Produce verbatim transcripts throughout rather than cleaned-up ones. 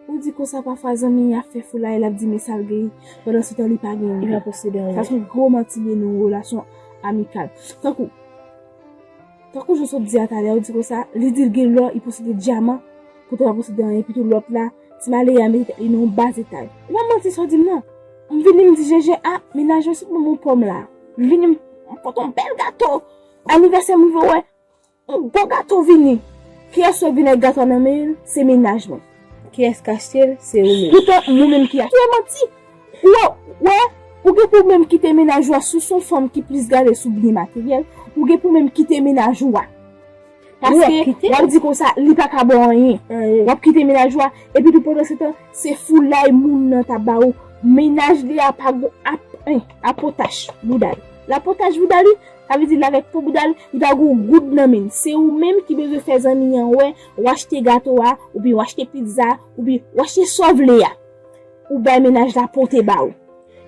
Ou di konsa pafwa zanmi ap fè foulay, l ap di men sa l genyen, pandan se tan li pa genyen. Li pa posede anyen. Sa se yon gwo manti li ye nan yon relasyon amikal. Tankou, tankou jan w sot di a talè, ou di konsa, li di l gen lò, li posede dyaman, poutan li pa posede anyen, epi tou lòt la, ti malere a mete tèt li nan yon ba eta. E pa manti sa w di m nan. M vini, m di Jeje, a, mennaj mwen sot ban m yon pòm la. M vini, m, m pote yon bèl gato. Anivèsè m rive wè, yon gwo gato vini. Kiyès wè vin ak gato a nan men l? Se mennaj mwen. Kiyès k achte l? Se ou menm. Poutan, mwen menm ki achte l. Ou wè, ou wè, ou gen pou menm kite mennaj ou a si w se yon fanm ki plis gade sou byen materyèl, ou gen pou menm kite mennaj ou a. Paske w ap di konsa, li pa ka ba w anyen. W ap kite mennaj ou a, epi tou pandan se tan, se foulay moun nan t ap ba ou. Mennaj li a pa gon ap, en, apotach bouda li. Lapotach bouda li, sa vle di l avèk po bouda li, li pa gon goud nan men l. Se ou menm ki bezwen fè zanmi an wè, w achte gato a, oubyen w achte pizza, oubyen w achte sa w vle a. Ou bay mennaj la pote ba ou.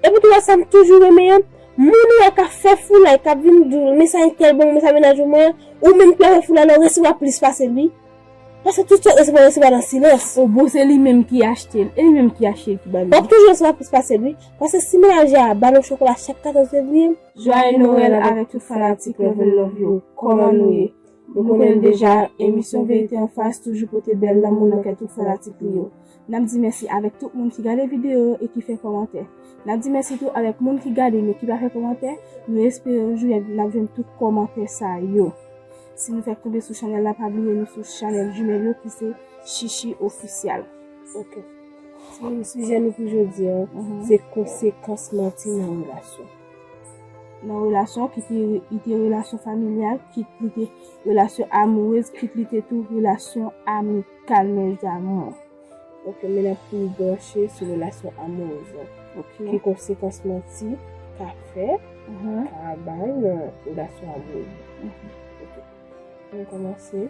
Epi tou wè sa m toujou renmen an, moun ou wè k ap fè foulay, k ap vin di w, men sa entèl ban mwen, men sa mennaj mwen an, ou menm ki ap fè foulay la, ou resevwa plis pase l wi. Paske tout sa w resevwa, w resevwa nan silans. O bon, se li menm ki achte l. E li menm ki achte l ki ba l. W ap toujou resevwa plis pase l wi. Paske si mennaj a ba l yon chokola chak katòz fevriye. Joyeux Noël avec tout fanatik Love and Love yo. Kòman nou ye? Nou konnen l deja, emisyon Verite an Fas toujou pote bèl lanmou nan kè tout fanatik li yo. N ap di mèsi avèk tout moun ki gade videyo yo e ki fè kòmantè. N ap di mèsi tou avèk moun ki gade men ki pa fè kòmantè. Nou espere yon jou n ap jwenn tout kòmantè sa yo. Si nou fèk tonbe sou chanèl la, pa bliye nou sou chanèl jimèl yo ki se Chichi Official. Ok. Sijè nou pou jodi a, se konsekans manti nan relasyon. Nan relasyon, kit li, li te relasyon familyal, kit li te relasyon amourez, kit li te tou relasyon amikal, mes amours. Ok, men n ap tou branche sou relasyon amourez lan. Ok. Ki konsekans manti ka fè, ka bay nan relasyon amourez lan. Ok. Ann kòmanse.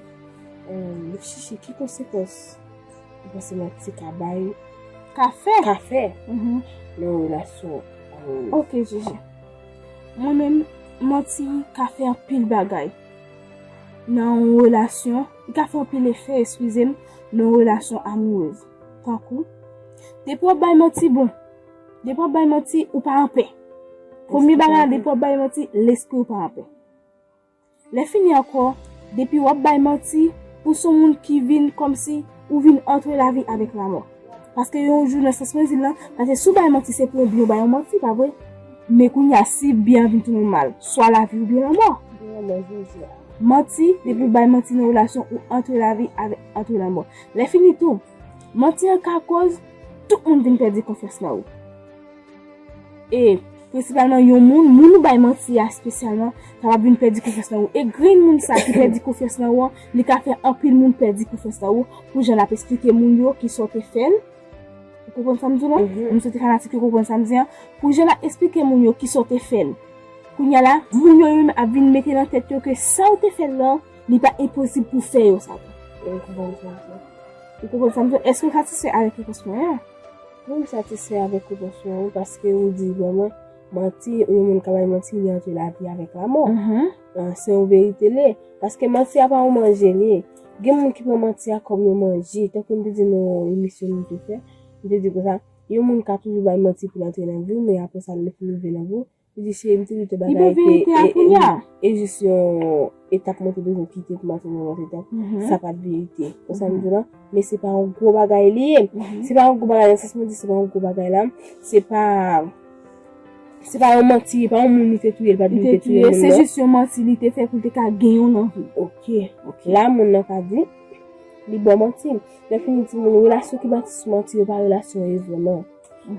Em, Chichi, ki konsekans ou panse manti ka bay, ka fè, ka fè nan yon relasyon amourez? Ok, Jeje. Mwen menm, manti ka fè anpil bagay nan yon relasyon. Li ka fè anpil efè, eskize m, nan yon relasyon amourez. Tankou, depi w ap bay manti, bon, depi w ap bay manti, ou pa anpè. Premye bagay la, depi w ap bay manti, lespri w pa anpè. Lè fini ankò, depi w ap bay manti, ou se yon moun ki vin kòmsi ou vin antre lavi avèk lanmò. Paske yon jou nan sans mwen di l lan, paske si w bay manti se pou yon byen, w bay yon manti, pa vre? Men kounye a, si byen an vin tounen mal, swa lavi oubyen lanmò. Byen lanmò, jodi a. Manti, depi w bay manti nan relasyon, ou antre lavi avèk antre lanmò. Lè fini tou, manti an ka koz tout moun vin pèdi konfyans nan ou. E prensipalman yon moun, moun ou bay manti a espesyalman, kapab vin pèdi konfyans nan ou. E grenn moun sa ki pèdi konfyans nan ou an, li ka fè anpil moun pèdi konfyans nan ou, pou jan l ap esplike moun yo kisa w te fè l. Ou konprann sa m di w lan? Mwen swete fanatik yo konprann sa m di an. Pou jan l ap esplike moun yo kisa w te fè l. Kounye a la, moun yo yo menm ap vin mete nan tèt yo ke sa w te fè l lan, li pa enposib pou fè yo sa tou. Ou konprann sa m di an? Èske w satisfè avèk repons mwen an? Wi, m satisfè avèk repons mwen an, wi, paske ou di vrèman, manti, yon moun ka bay manti, li antre lavi avèk lanmò. Ah, se yon verite l ye. Paske manti a pa yon manje l ye. Gen moun ki pran manti a kòm yon manje. Tankou m te di nan yon emisyon nou te fè, m te di konsa, yon moun ka toujou bay manti pou l antre nan vi w, men apre sa, lè l fin rive nan vi w, li di, cheri, m te di w tout bagay te, e, e, e jis yon etap mwen te bezwen kite pou m antre nan yon lòt etap. Sa pa t verite. Konsa m di w lan, men se pa yon gwo bagay li ye. Se pa yon gwo bagay nan sans mwen di se pa yon gwo bagay la. Se pa, se pa yon manti, se pa yon moun li te touye, li pa t vle touye moun nan. Se jis yon manti li te fè pou l te ka gen yon nan vi. Ok. La, moun nan ka di, li ba w manti. Lè fini, timoun, relasyon ki bati sou manti yo pa relasyon yo vrèman.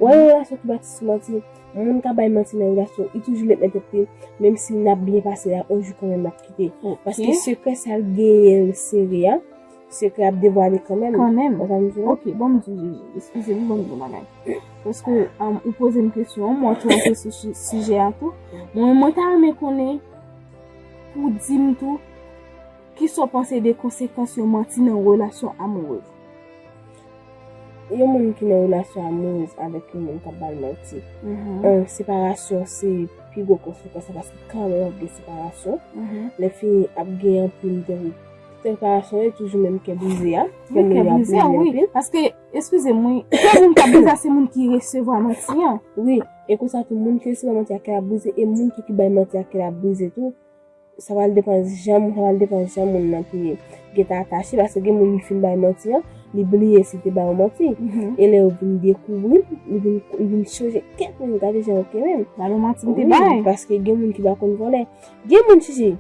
Wè, yon relasyon ki bati sou manti, moun ka bay manti nan relasyon, li toujou met nan tèt li, menm si n ap byen pase la, yon jou kanmenm l ap kite. Paske sekrè sa l genyen l sere a, sekrè ap devwale kanmenm. Kanmenm. Ou konprann sa m di w lan? Ok, bon, m di w, eskize m, bon, m di w bagay. Paske, um, ou poze m kesyon an, mwen tou antre sou si-, sijè a tou. Mwen, mwen ta renmen konnen, pou di m tou, kisa w panse de konsekans yon manti nan yon relasyon amourez? Yon moun ki nan relasyon amourez avèk yon moun k ap ba l manti. An, separasyon se pi gwo konsekans la, paske kanmenm ap gen separasyon. Lè fini, ap gen anpil de Separasyon e toujou menm kè brize a. Wi, kè brize a, wi. Paske, eskize m, wi, kè moun k ap brize a se moun ki resevwa manti an. Wi, e konsa tou moun ki resevwa manti a kè ap brize e moun tou ki bay manti a kè ap brize tou. Sa pral depann jan, sa pral depann jan moun nan te gentan atache, paske gen moun li fin bay manti an, li bliye si te ba yo manti. E lè yo vin dekouvri, li vin, li vin chanje kèk moun, gade jan yo kenbe m. Ba yo manti m te bay. Wi, paske gen moun ki pa konn vòlè. Gen moun, Chichi,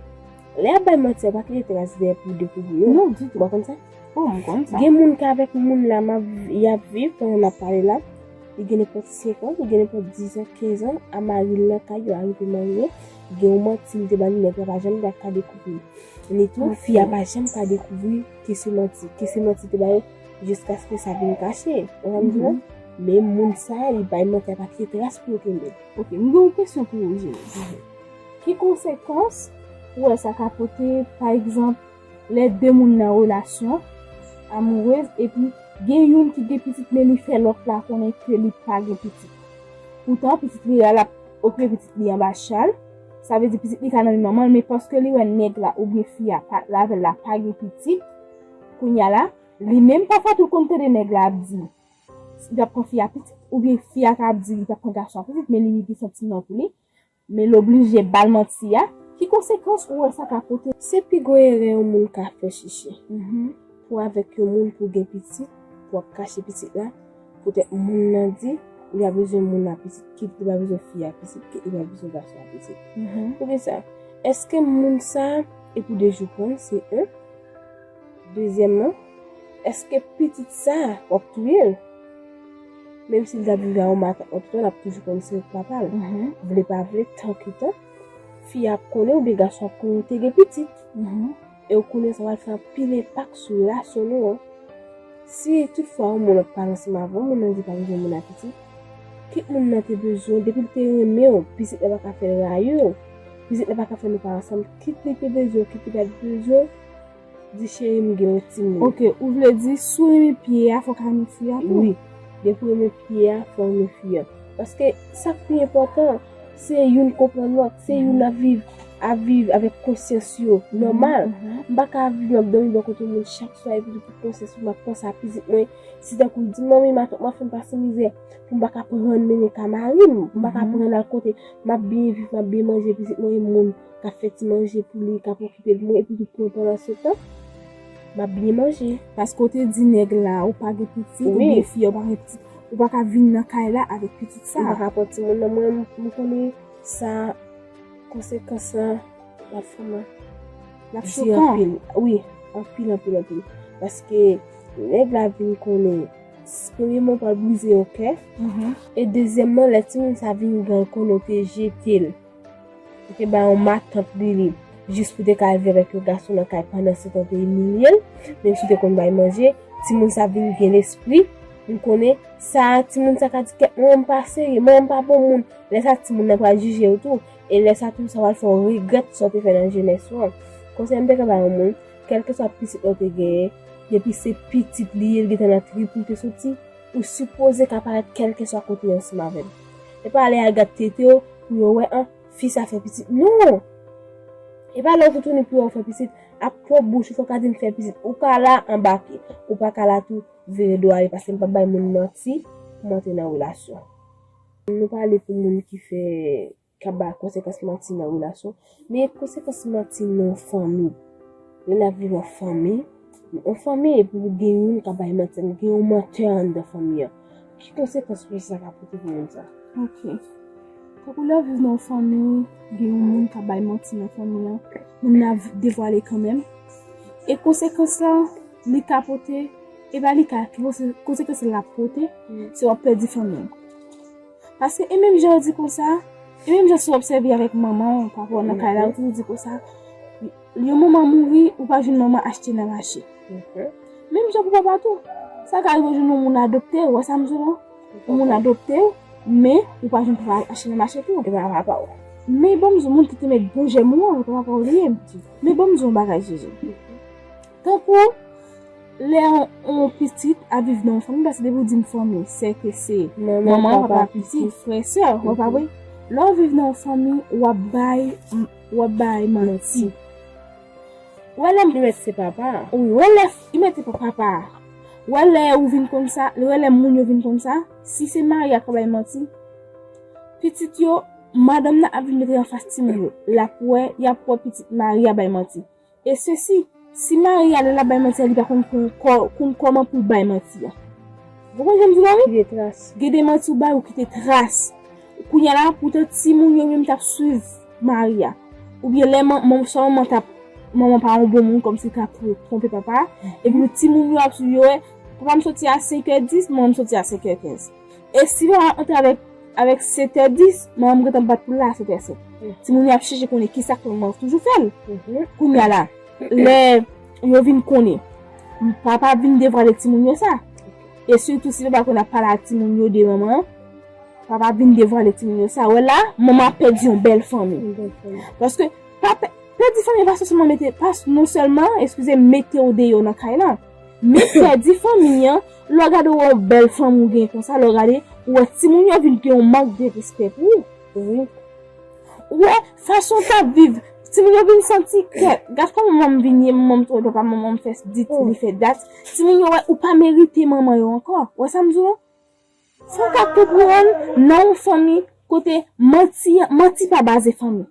lè y ap bay manti an, pa kite tras dèyè pou dekouvri yo. Non, ditou. Ou pa konn sa? Oh, m konn sa. Gen moun ki avèk moun la m ap, y ap viv pandan n ap pale la. Li gen nenpòt senk an, li gen nenpòt diz an, kenz an, a mari l nan kay yo, arive marye. Gen yon manti li te ba li, nèg la pa janm ka dekouvri. Ni tou, fi a pa janm ka dekouvri ki se manti, ki se manti te ba yo, jiskaske sa vin kache. Ou konprann? Men moun sa, li bay manti a pa kite tras pou yo kenbe. Ok, m gen yon kesyon pou ou, Jenès. Ki konsekans ou wè sa ka pote, pa egzanp, lè de moun nan relasyon amourez epi gen youn ki gen pitit men li fè lòt la konnen ke li pa gen pitit? Poutan, pitit li a, l ap okipe pitit li anba cha l. Sa vle di pitit li ka nan men manman l, men paske li wè nèg la oubyen fi a pa, l avè l la pa gen pitit, kounye a la, li menm pafwa tou l konn tande nèg la ap di li p ap pran fi a pitit, oubyen fi a ka ap di li p ap pran gason an pitit, men li gen santiman pou li, men l oblije ba l manti a, ki konsekans ou wè sa ka pote? Se pi gwo erè yon moun ka fè, Chichi. Pou avèk yon moun pou gen pitit, pou ap kache pitit la, poutèt moun nan di li pa bezwen moun la pitit, kit li pa bezwen fi a pitit, kit li pa bezwen gason an pitit. Poukisa? Èske moun sa a, e pou de jou pran l, se yon. Dezyèmman, èske pitit sa a, w ap touye l? Menm si l t ap viv a yon matant, antouka, l ap toujou konn se papa l. Vle pa vle, tan ki tan, fi a ap konnen oubyen gason ap konnen ou te gen pitit. E ou konnen sa pral fè anpil enpak sou relasyon nou an. Si toutfwa yon moun ap pale ansanm avè w, moun nan di pa bezwen moun a pitit, kit moun nan te bezwen, depi l te renmen w, pitit la pa ka fè l rayi w, pitit la pa ka fè nou pa ansanm, kit li te bezwen w, kit li pa t bezwen w, di cheri m gen yon timoun. Ok, ou vle di si w renmen pye a, fò w ka renmen fi a tou? Wi, depi w renmen pye a, fò w renmen fi a. Paske sa k pi enpòtan, se youn konprann lòt, se youn ap viv, ap viv avèk konsyans yo nòmal. M pa ka viv, m ap dòmi bò kote moun chak swa, epi tout konsyans mwen ap panse a pitit mwen. Si tankou l di, manmi, matant mwen fè m pase mizè, pou m pa ka pran l mennen ka mari m, m pa ka pran l al kote, m ap byen viv, m ap byen manje, pitit mwen e moun k ap fè ti manje pou li, k ap okipe l, mwen, epi tou pran pandan se tan, m ap byen manje. Paske w te di nèg la, ou pa gen pitit, oubyen fi a, ou pa gen pitit, ou pa ka vin nan kay la avèk pitit sa. M pa ka pran timoun nan, mwen, m konnen sa, konsekans la, l ap fè m. L ap chokan. Anpil. Wi, anpil, anpil, anpil. Paske nèg la vin konnen, premyèman, w pral brize yon kè. E dezyèmman, lè timoun sa vin gran, l konnen w te jete l. Ou te bay yon matant li li, jis pou te ka al viv avèk yon gason nan kay pandan se tan te imilye l, menm si w te konn bay manje, timoun sa vin gen lespri, m konnen sa, timoun sa ka di kèt manman m pa serye, manman m pa bon moun, lè sa timoun nan pral jije w tou, e lè sa tou sa pral fè w regrèt sa w te fè nan jenès ou an. Konsèy m te ka bay yon moun, kèlkeswa pitit la w te genyen, depi se pitit li ye, l gentan nan trip li te soti, ou sipoze ka parèt kèlkeswa kote ansanm avè l. E pa ale al gad tete w pou yo wè an, fi sa fè pitit. Non! E pa lè w toutouni pou yo fè pitit, ak pwòp bouch ou fò w ka di m fè pitit. Ou ka la anbake, ou pa ka la tou vire do ale paske m p ap bay moun manti pou m antre nan relasyon. Nou pale pou moun ki fè k ap bay konsekans manti nan relasyon, men konsekans manti nan fanmi. Lè n ap viv an fanmi, an fanmi epi gen youn k ap bay manti, gen yon mantè anndan fanmi an. Ki konsekans pou sa ka pote pou moun sa? Ok. Tankou lè w viv nan yon fanmi, gen yon moun k ap bay manti nan fanmi an, moun nan devwale kanmenm. E konsekans lan, li ka pote, e pa li ka, ki konse- konsekans li ap pote, se w ap pèdi fanmi w. Paske e menm jan yo di konsa, e menm jan si w obsève avèk manman w, papa w nan kay la, ou toujou di konsa, yon manman mouri, ou pa jwenn manman achte nan mache. Menm jan pou papa tou, sa ka rive w jwenn yon moun adopte w, wè sa m di w lan? Yon moun adopte w, men ou pa jwenn papa achte nan mache tou. E pa papa w. Men ban m di w, moun ki te met bon jèm ou an, e pa papa w li ye. Men ban m di w yon bagay, Jiji. Tankou lè yon, yon pitit ap viv nan yon fanmi, paske depi w di m fanmi, sè ke se manman, papa, pitit, frè, sè, w pa vre? Lè w viv nan yon fanmi, w ap bay, w ap bay manti. Wè lè m Li mèt se papa. Wi, wè lè f- li mèt se pa papa. Wè lè ou vin konn sa, wè lè moun yo vin konn sa, si se Maria k ap bay manti, pitit yo, madanm nan ap vin mete anfas timoun yo. L ap wè, y ap wè pitit Maria bay manti. E sesi, si Maria lè l ap bay manti a, li pa konn kon- kò- konn kòman pou l bay manti a. Ou konprann sa m di la wi? Kite tras. Gen de manti ou bay ou kite tras. Kounye a la, poutan timoun yo menm t ap swiv Maria. Oubyen lè man- man- swa manman t ap, manman pa yon bon moun kòmsi l ka tro- twonpe papa. Epi timoun yo ap swiv yo, wè, papa m soti a senk è dis, manman m soti a senk è kenz. E si papa antre avèk, avèk sèt è dis, manman m gentan bat pou l la a sèt è senk. Timoun yo ap chèche konnen kisa k fè manman toujou fè l. Kounye a la, lè yo vin konnen, papa ap vin devwale timoun yo sa. E sitou si papa konn ap pale ak timoun yo de manman an, papa ap vin devwale timoun yo sa. Wè la, manman ap pèdi yon bèl fanmi. Yon bèl fanmi. Paske pa pè- pèdi fanmi pa sèlman mete, pa non sèlman, eskize m, mete w deyò nan kay la. Men pèdi fanmi an, lè w gade w wè yon bèl fanmi w gen konsa, lè w gade, ou wè timoun yo vin gen yon mank de respè pou ou. Wi. Ou wè, fason w t ap viv, timoun yo vin santi kè, gad kòman manman m vin ye, manman m twonpe papa, manman m fè dit, li fè dat. Timoun yo wè, ou pa merite manman yo ankò. Wè sa m di w? Fò w ka konprann nan yon fanmi kote manti, manti pa baze fanmi.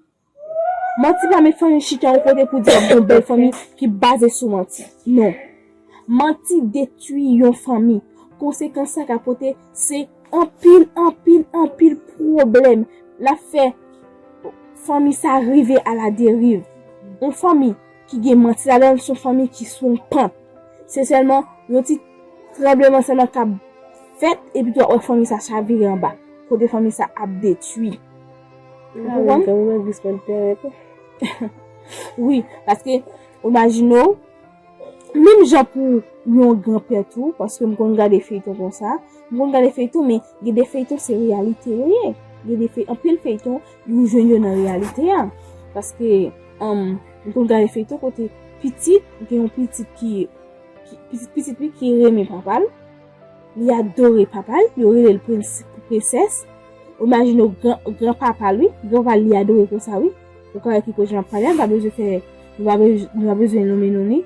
Manti pa met fanmi chita yon kote pou di ap gen yon bèl fanmi ki baze sou manti. Non. Manti detwi yon fanmi. Konsekans sa ka pote se anpil, anpil, anpil pwoblèm. L ap fè fanmi sa rive a la deriv. Yon fanmi ki gen manti ladan l, se yon fanmi ki sou yon pant. Se sèlman yon ti tranbleman sèlman k ap fèt, epi tou w ap wè fanmi sa chavire anba. Kote fanmi sa ap detwi. Ou konprann? Wi, paske, imajine w, menm jan pou yon granpè tou, paske m konn gade feyton konsa, m konn gade feyton, men gen de feyton se reyalite yo ye. Gen de fey, anpil feyton, ou jwenn yo nan reyalite a. Paske, um, m konn gade feyton kote pitit, gen yon pitit ki, ki pitit, pitit li ki renmen papa l, li adore papa l, yo rele l prens-, prensès. Ou imajine w gran, gran papa l, wi, gran papa l li adore konsa, wi. Ou ka wè ki kote jan ap pale a, m pa bezwen fè, nou pa bezwen, nou pa bezwen nonmen non li.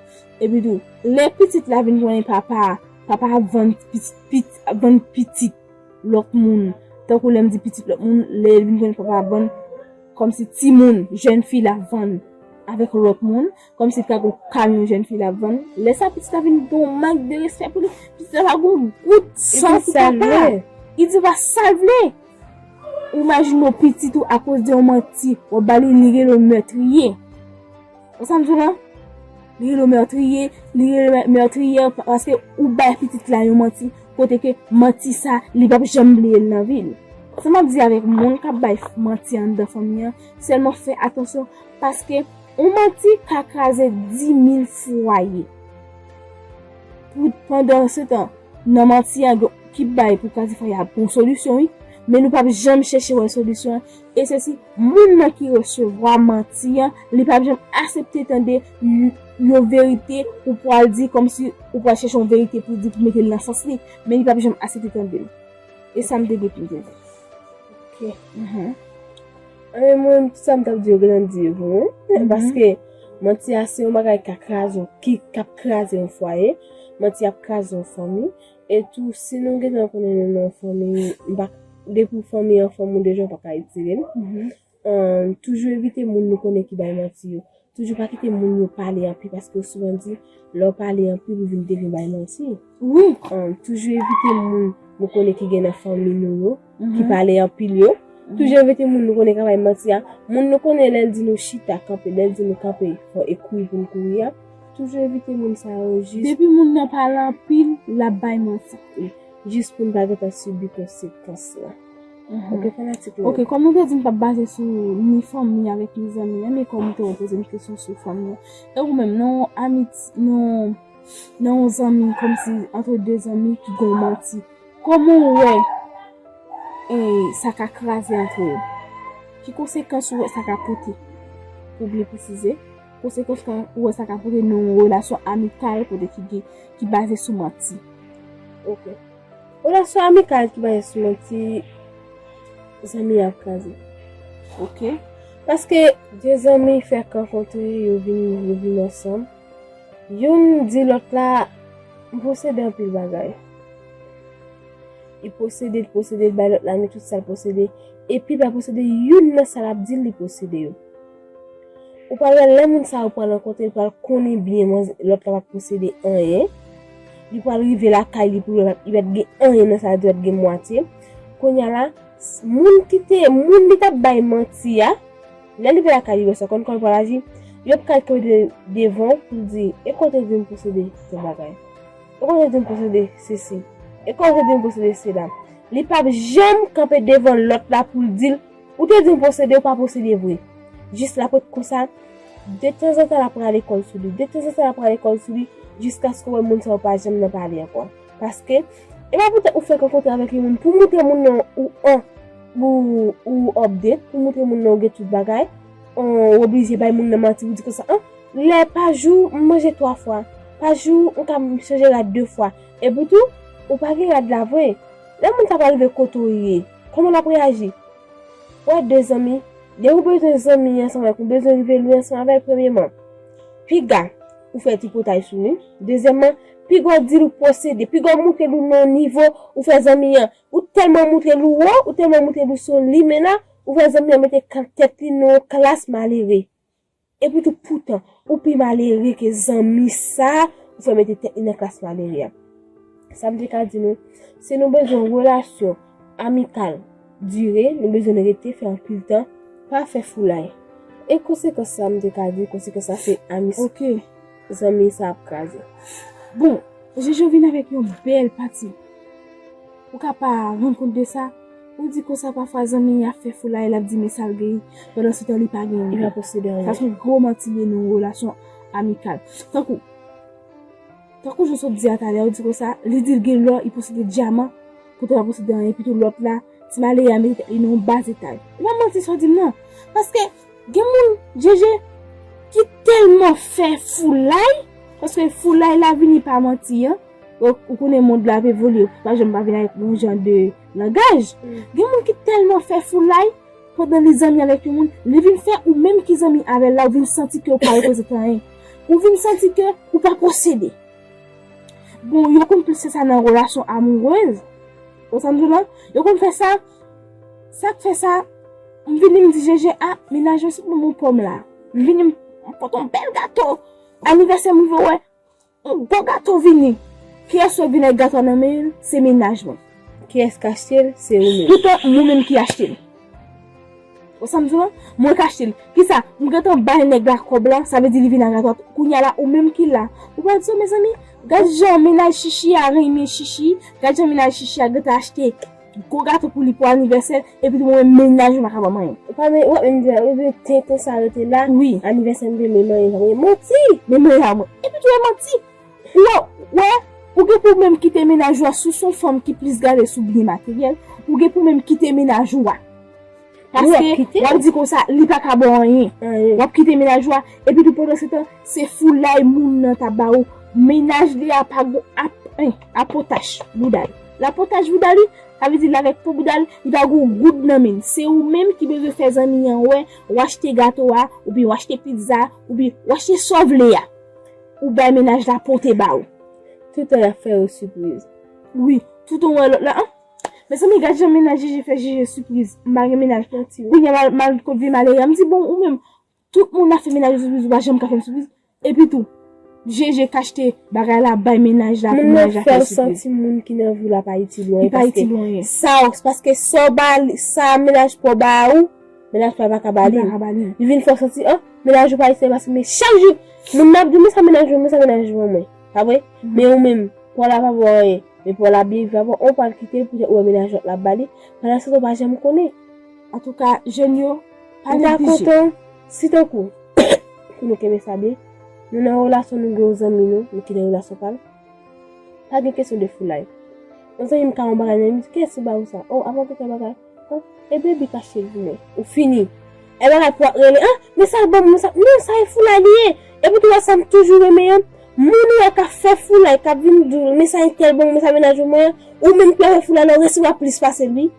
Epi tou, lè pitit la vin konnen papa, papa ap vann pitit, pit, ap vann pitit lòt moun. Tankou lè m di pitit lòt moun, lè l vin konnen papa ap vann, kòmsi timoun, jèn fi l ap vann avèk lòt moun, kòmsi l ka gon kamyon jèn fi l ap vann. Lè sa pitit la vin gen yon mank de respè pou li, pitit la pa gon gout san pou papa. Li di papa sa l vle. Ou imajine w pitit ou akoz de yon manti, w ap ba li, li rele w mètriye. Ou sa m di w la? Li rele w mètriye, li rele w mè-, mètriye paske ou bay pitit la yon manti, kote ke manti sa, li p ap janm bliye l nan vi l. Sa m ap di avèk moun k ap bay manti anndan fanmi an, sèlman fè atansyon, paske yon manti ka kraze dis mil fwaye. Pou, pandansetan, nan manti an, gen, ki bay pou kraze fwaye a, ap gen yon solisyon, wi. Men nou p ap janm chèche wè solisyon an. E se si moun nan ki resevwa manti an, li p ap janm aksepte tande y-, yon verite ou pral di, kòmsi ou pral chèche yon verite pou di, pou mete l nan sans li. Men li p ap janm aksepte tande l. E sa m te gen pou m te di. Ok. Mhm. Anben, mwen, tout sa m t ap di yo gentan di yo pou mwen. Mhm. Paske manti a se yon bagay k ap kraze, ki, k ap kraze yon fwaye. Manti ap kraze yon fanmi. E tou, si nou gentan konnen nou nan yon fanmi, m pa, depi w fanmi an fanm ou deja, w pa ka retire l. Mhm. Ahn, toujou evite moun nou konnen ki bay manti yo. Toujou pa kite moun yo pale anpil, paske yo souvan di, lè w pale anpil, ou vin devyen bay manti. Wi. Ahn, toujou evite moun nou konnen ki gen nan fanmi nou yo, ki pale anpil yo. Toujou evite moun nou konnen k ap bay manti a. Moun nou konnen lè l di nou chita, kanpe, lè l di nou kanpe, fò e kouri pou n kouri a. Toujou evite moun sa yo jis. Depi moun nan pale anpil, l ap bay manti. Wi. Jis pou n pa gentan sibi konsekans la. Mhm. Ok, fanatik mwen. Ok, kòm nou te di n p ap baze sou ni fanmi avèk ni zanmi an, men kòm ou te poze m kesyon sou fanmi an. Tankou menm, nan yon amiti, nan, nan yon zanmi, kòmsi antre de zanmi ki gen yon manti. Kòman w wè, e, sa ka kraze antre yo? Ki konsekans ou wè sa ka pote? Pou byen presize, konsekans ka, ou wè sa ka pote nan yon relasyon amikal kote ki gen, ki baze sou manti. Ok. Relasyon amikal ki baze sou manti, zanmi ap kraze. Ok. Paske de zanmi fèk rankontre, yo vin, yo vin ansanm. Youn di lòt la, "M posede anpil bagay." Li posede, li posede, li bay lòt la ni tout sa l posede. Epi pa posede youn nan sa l ap di l li posede yo. Ou pral wè lè moun sa yo pral rankontre, li pral konnen byen manz-, lòt la pa t posede anyen. Li pral rive lakay li pou li pa t gen anyen nan sa l di, pa t gen mwatye. Kounye a la, s-, moun ki te, moun li t ap bay manti a, lè li vin lakay li, wè sa konn kòman l pral aji, yo pral kanpe de-, devan w pou l di, "E kote w di m posede tèl bagay? E kote w di m posede sesi? E kote w di m posede sela?" Li p ap janm kanpe devan lòt la pou l di l, "Ou te di m posede, ou pa posede vre." Jis l ap ret konsa, detanzantan l ap rale kò l sou li, detanzantan l ap rale kò l sou li, jiskaske w wè moun sa yo pa janm nan pale ankò. Paske, e pa poutèt ou fèk rankontre avèk yon moun pou moutre moun nan ou an, ou, ou update, pou moutre moun nan ou gen tout bagay, ou oblije bay moun nan manti pou di konsa, an, lè pa jou, m manje twa fwa, pa jou, m ka chanje rad de fwa. Epi tou, ou pa gen rad la vre. Lè moun sa pral rive kote w ye, kòman l ap reyaji? Ou wè de zanmi, depi ou bezwen zanmi ansanm avèk, ou bezwen rive lwen ansanm avè l, premyèman, piga, ou fè tripotay sou li. Dezyèmman, piga w di l ou posede, piga w moutre l ou nan yon nivo, ou fè zanmi an, ou tèlman moutre l ou wo, ou tèlman moutre l ou se yon limena, ou fè zanmi an mete ka-, tèt li nan yon klas malere. Epi tou, poutan, ou pi malere ke zanmi sa ou fè mete tèt li nan klas malere a. Sa m te ka di nou, si nou bezwen yon relasyon amikal dire, nou bezwen rete fè anpil tan, pa fè foulay. E konsekans sa m te ka di, konsekans sa se amis-, Ok. Zanmi sa ap kraze. Bon, Jojo vin avèk yon bèl pati. Ou ka pa rann kont de sa. Ou di konsa pafwa zanmi ap fè foulay, l ap di men sa l genyen. Pandan se tan li pa genyen. Li pa posede anyen. Sa se yon gwo manti li ye nan yon relasyon amikal. Tankou, tankou jan w sot di a talè, ou di konsa, li di l gen lò, li posede dyaman, poutan li pa posede anyen, epi tou lòt la, ti malere a mete tèt li nan yon ba etaj. E pa manti sa w di m nan. Paske, Gen moun, Jeje, ki tèlman fè foulay, paske foulay la vini pa manti an. Ou, ou konnen mond la ap evolye, ou pa janm pa vin avèk yon jan de langaj. Mm. Gen moun ki tèlman fè foulay, pandan li zanmi avèk yon moun, li vin fè ou menm ki zanmi avè l la, ou vin santi ke ou pa reprezante anyen. Ou vin santi ke ou pa posede. Bon, yo konn plis fè sa nan relasyon amourèz. Ou sa m di w la? Yo konn fè sa. Sa k fè sa, m vini, m di Jeje, a, mennaj mwen sot ban m yon pòm la. M vini, m, m pote yon bèl gato. Anivèsè m rive, wè, yon gwo gato vini. Kiyès wè vin ak gato a nan men l? Se mennaj mwen. Kiyès k achte l? Se ou menm. Poutan, mwen menm ki achte l. Ou sa m di w la? Mwen k achte l. Kisa? M gentan bay nèg la kòb la, sa vle di li vin ak gato a. Kounye a la, ou menm ki la. Ou pral di, mezanmi, gad jan mennaj Chichi a renmen Chichi, gad jan mennaj Chichi a gentan achte gwo gato pou li pou anivèsè l, epi tou mwen menm mennaj mwen pa ka ban m anyen. Ou pa men, w ap menm di, ou di tenten sa rete la, wi, anivèsè m te menm anyen, pa gen manti! Men mennaj mwen. Epi tou e manti! Ou wè, ou wè, ou gen pou menm kite mennaj ou a sou son fanm ki plis gade sou byen materyèl, ou gen pou menm kite mennaj ou a. Paske w ap di konsa, li pa ka ba w anyen. Anyen. W ap kite mennaj ou a, epi tou pandan se tan, se foulay moun nan t ap ba ou. Mennaj li a pa gon ap, en, apotach bouda li. Lapotach bouda li, sa vle di l avèk po bouda li, li pa gon goud nan men l. Se ou menm ki bezwen fè zanmi an wè, w achte gato a, oubyen w achte pizza, oubyen w achte sa w vle a. Ou bay mennaj la pote ba ou. Toutan y ap fè yo sipriz. Wi, toutan w wè lòt la, an, Mezanmi, gad jan mennaj Jeje fè Jeje sipriz. M pa gen mennaj. Manti, wi. Kounye a, mal, mal, kot vye malere a. M di, bon, ou menm, tout moun ap fè mennaj yo sipriz, ou pa janm ka fè m sipriz. Epi tou, Jeje k achte bagay la, bay mennaj la, pou mennaj la fè l sipriz. Moun nan fè w santi moun ki nan vi w la pa itil ou anyen, paske sa w, paske sa w ba li, sa mennaj pa w ba ou, mennaj pa w pa ka ba li. Li pa ka ba li. Li vin fè w santi, an, mennaj ou pa itil paske, men chak jou, moun nan ap di, men sa mennaj ou, men sa mennaj ou ban mwen. Pa vre? Mhm. Men ou menm, pa w la pa ba w anyen. Men pa w la byen viv avè w, ou pral kite l poutèt ou wè mennaj lòt la ap ba li. Pandan se tan ou pa janm konnen. Antouka, jèn yo, pa neglije. M ta kontan, si tankou, pou nou kenbe sa byen, nou nan relasyon, nou gen yon zanmi nou, nou ki nan relasyon pa l. Pa gen kesyon de foulay. Yon zanmi m ka yon bagay nan li, m di, "Kiyès ki ba ou sa?" "O, avan tout bagay." An, e baby k achte l pou mwen. Ou fini. E bagay pou w ap rele, an, men sa l ban m, men sa, non, sa e foulay li ye. Epi tou wè sa m toujou renmen an, moun ou wè k ap fè foulay, k ap vin di w, men sa entèl ban m, men sa mennaj mwen an, ou menm ki ap fè foulay la, ou resevwa plis pase l, wi.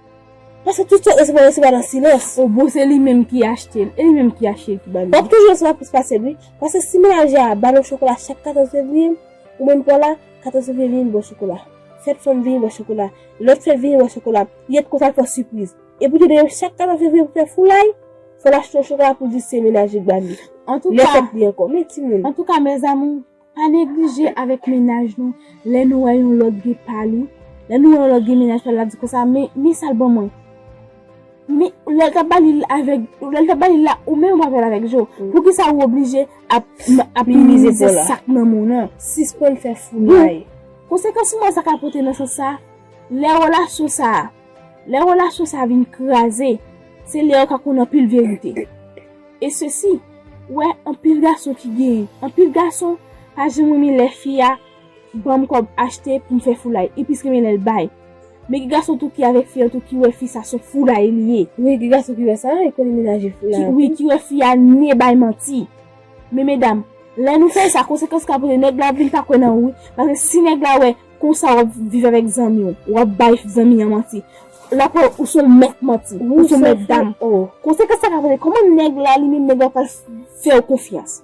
Paske tout sa w resevwa, w resevwa nan silans. O bon, se li menm ki achte l. E li menm ki achte l ki ba li. W ap toujou resevwa plis pase l, wi. Paske si menaje a ba l yon chokola chak katòz fevriye, ou menm pran la, katòz fevriye vini ba w chokola. Fèt fanm vini ba w chokola. Lòt fèt vini ba w chokola. Yèt konsa l fè w sipriz. Epi tou, chak katòz fevriye pou fè foulay, fò l achte yon chokola pou l di se menaje k ba li. Antouka, lè fèt li ankò. Men timoun. Antouka, mes amours, pa neglije avèk mennaj nou. Lè nou wè yon lòt gen pa li, lè nou wè yon lòt gen mennaj pa l, la di konsa, men, men sa l ban mwen. Men lè l t ap ba li l avèk, lè l t ap ba li l la, ou menm w pa fè l avèk je w. Poukisa ou oblije ap, ap minimize sa k nan men w nan? Sispann fè foulay. Konsekans mwen sa ka pote nan sans sa, lè relasyon sa a, lè relasyon sa a vin kraze, se lè yo ka konn anpil verite. E sesi, wè anpil gason ki genyen. Anpil gason pa janm renmen lè fi a ban m kòb achte pou m fè foulay. Li plis renmen lè l bay. Men gen gason tou ki avèk fi an tou ki wè fi sa se foulay li ye. Wi, gen gason ki wè sa, e konnen menaje foulay. Wi, ki wè fi a ne bay manti. Men medam, lè nou fè sa, konsekans ka pote nèg la ap vin pa kwè nan ou wi. Paske si nèg la wè konsa w ap viv avèk zanmi w, w ap bay zanmi an manti. L ap wè ou se yon mèt manti, ou se yon mèt dam. Konsekans sa ka pote, kòman nèg la li menm nèg la pral fè w konfyans?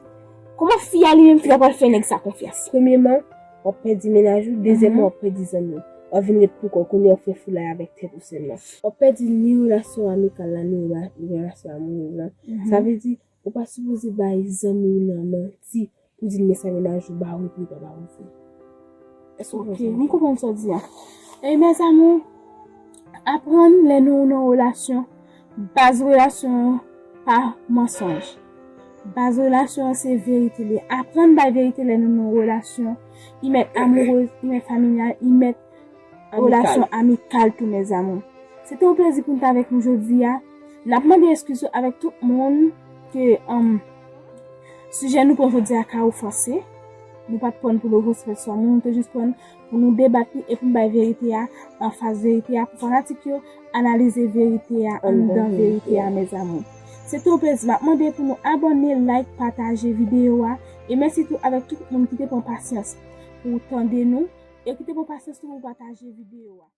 Kòman fi a li menm fi a pral fè nèg sa konfyans? Premyeman, w ap pèdi mennaj ou, dezyèmman, w ap pèdi zanmi w. W ap vin ret pou kò w, kounye a w ap fè foulay avèk tèt ou sèlman. W ap pèdi ni relasyon amikal la, ni rela- ni relasyon amourèz la. Sa vle di, ou pa sipoze bay zanmi w nan manti pou di l men sa mennaj ou ba ou epi li pa ba ou vre. Èske w konprann sa m di a? Ok, m konprann sa w di a. E mes amours, aprann lè nou nan relasyon, baz relasyon an pa mansonj. Baz relasyon an se verite li. Aprann bay verite lè nou nan relasyon. I mèt amourèz, i mèt familyal, i mèt relasyon amikal tou, mes amours. Se te yon plezi pou n t avèk nou jodi a. N ap mande eskiz avèk tout moun ke, um, sijè nou pran jodi a ka ofanse. Nou pa t pran pou l ofanse pèsonn, nou te jis pran pou nou debat li e pou n bay verite a anfas verite a, pou fanatik yo analize verite a anndan verite a, mes amours. Se te yon plezi. M ap mande pou nou abòne, like, pataje videyo a. E mèsi tou avèk tout moun ki te pran pasyans pou tande nou e ki te pran pasyans tou pou pataje videyo a.